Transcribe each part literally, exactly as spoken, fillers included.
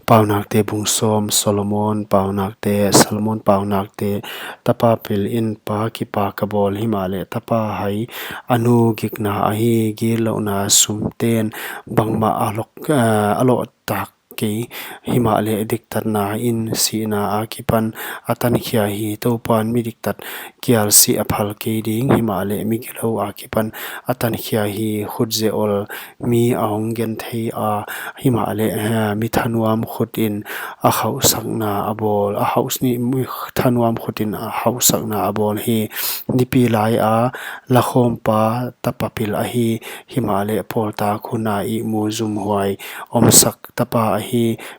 Paunakte bung sawm. Solomon paunakte. Solomon paunakte. Tapa pil in pa kipak a bawl, himahleh tapa hai a nu gikna ahi. Gitlouhna sumten bangmah a lawh, eh, a lawh tak kei, himahleh diktatna in sihna akipan a tankhia hi. Toupan mi diktat kial sih a phal kei ding, himahleh mi gilou akipan a tankhia hi. Khut zeol mi a hong genthei a, himahleh, eh, mi thanuam khut in a hauhsakna a bawl, a hauh-, mi thanuam khut in a hauhsakna a bawl hi. Nipi lai a lakhawmpa tapa pil ahi, himahleh pawltak hun a ihmu zumhuai omsak tapa ahi.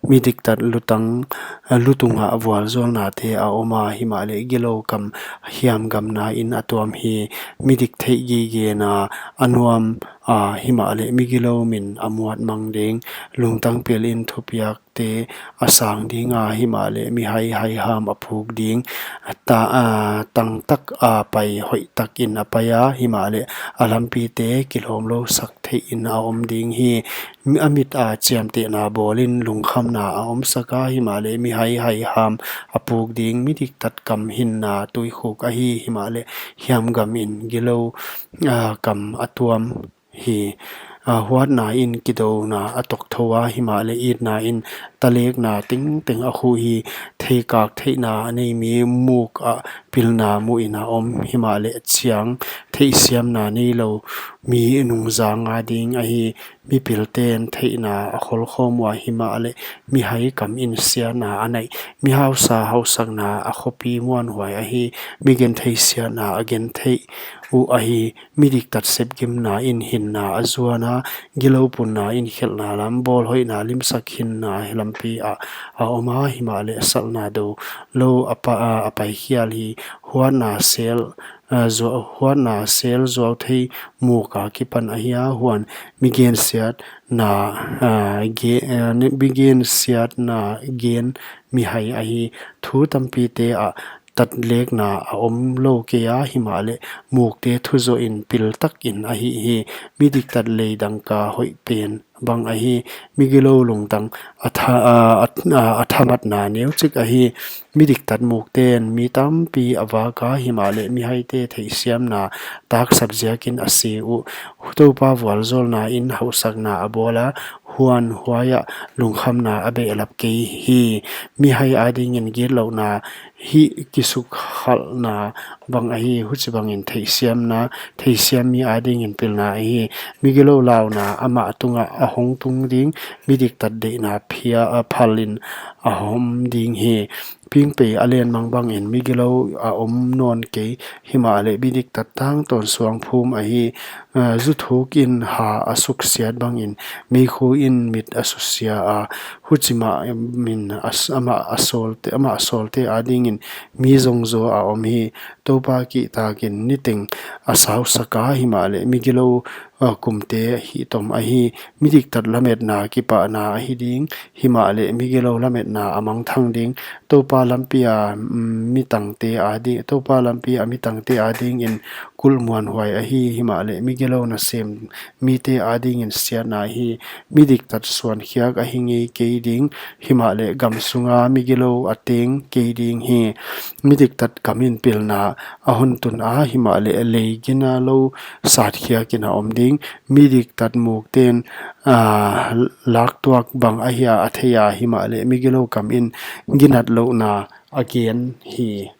Mi diktat lutang, lutung ah vualzawlnate a om a, himahleh gilou kam hiamgamna in a tuam hi. Mi dik theih gigena a nuam a, himahleh mi gilou min a muat mang ding. Lungtang pil in thupiakte a sang ding a, himahleh mi hai haiham a puk ding. Ta-, a, tangtak a pai hoihtak in a pai a, himahleh a lampite kilawmlou sak theih in a om ding hi. Mi, a mit a chiamtehna bawl in lungkhamna a omsak a, himahleh mi hai haiham a puk ding. Mi diktat kam hinna tuikhuk ahi, himahleh hiamgam in gilou, a, kam a tuam hi. A, huatna in kidouna a tawk thou a, himahleh itna in talekna tengteng a khuh hi. Theikak theihna a nei mi muk ah pilna muh in a om, himahleh chiang theihsiamna neilou mi nungzang a ding ahi. Mipilten theihna a kholkhawm ua, himahleh mi hai kam in siatna a neih. Mi hausa hauhsakna a khopi muanhuai ahi. Mi genthei siatna a genthei uh ahi. Mi diktat sepgimna in hinna a zuan a, gilou punna in khelhna lam, bawlhoihna limsak hinna lampi ah a om a, himahleh salhna doulou a pa-, a, a paikhial hi. Huatna sel, a, zua-, huatna sel zuauthei muk akipan ahi a, huan mi gensiatna, a, ge-, a, mi gensiatna gen mi hai ahi. Thu tampite ah tatlekna a omlou kei a, himahleh mukte thuzoh in piltak in a hih hi. Mi diktat lei dangka hoih pen bang ahi. Mi gilou lungtang a tha-, a, a, a thamatna neuchik ahi. Mi diktat mukten mi tampi a vak a, himahleh mi haite theihsiamna taksap ziakin a si uh. Toupa vualzawlna in hauhsakna a bawl a, huan huai ah lungkhamna a behlap kei hi. Mi hai adingin gitlouhna hi, kisukhalhna bang ahi. Huchibangin theihsiamna, theihsiam mi adingin pilna ahi. Mi gilou launa amah tungah a hong tung ding. Mi diktat deihna phia a phal in a hawm ding hi. Pingpei a lenmang bangin mi gilou a om nawn kei, himahleh mi diktat tangtawn suangphum ahi. A, zu thuk in ha a suksiat bangin meikhu in mit a susia a, huchimah in a s-, amah a sawlte, amah a sawlte adingin mi zongzaw a om hi. Toupa kihtakin niteng a sausak a, himahleh mi gilou, a, kumte hihtom ahi. Mi diktat lametna kipahna ahi ding, himahleh mi gilou lametna a mangthang ding. Toupa lampi a, mm, mi tangte adi-, Toupa lampi a mi tangte adingin kulh muanhuai ahi, himahleh mi gilou nasem mite adingin siatna hi. Mi diktat suankhiak ahi ngei kei ding, himahleh gam sunga mi gilou a teng kei ding hi. Mi diktat kam in pilna a hon tun a, himahleh lei ginalou satkhiakin a om ding. Mi diktat mukten, a, laktuak bang ahia a thei a, himahleh mi gilou kam in ginatlouhna a gen hi.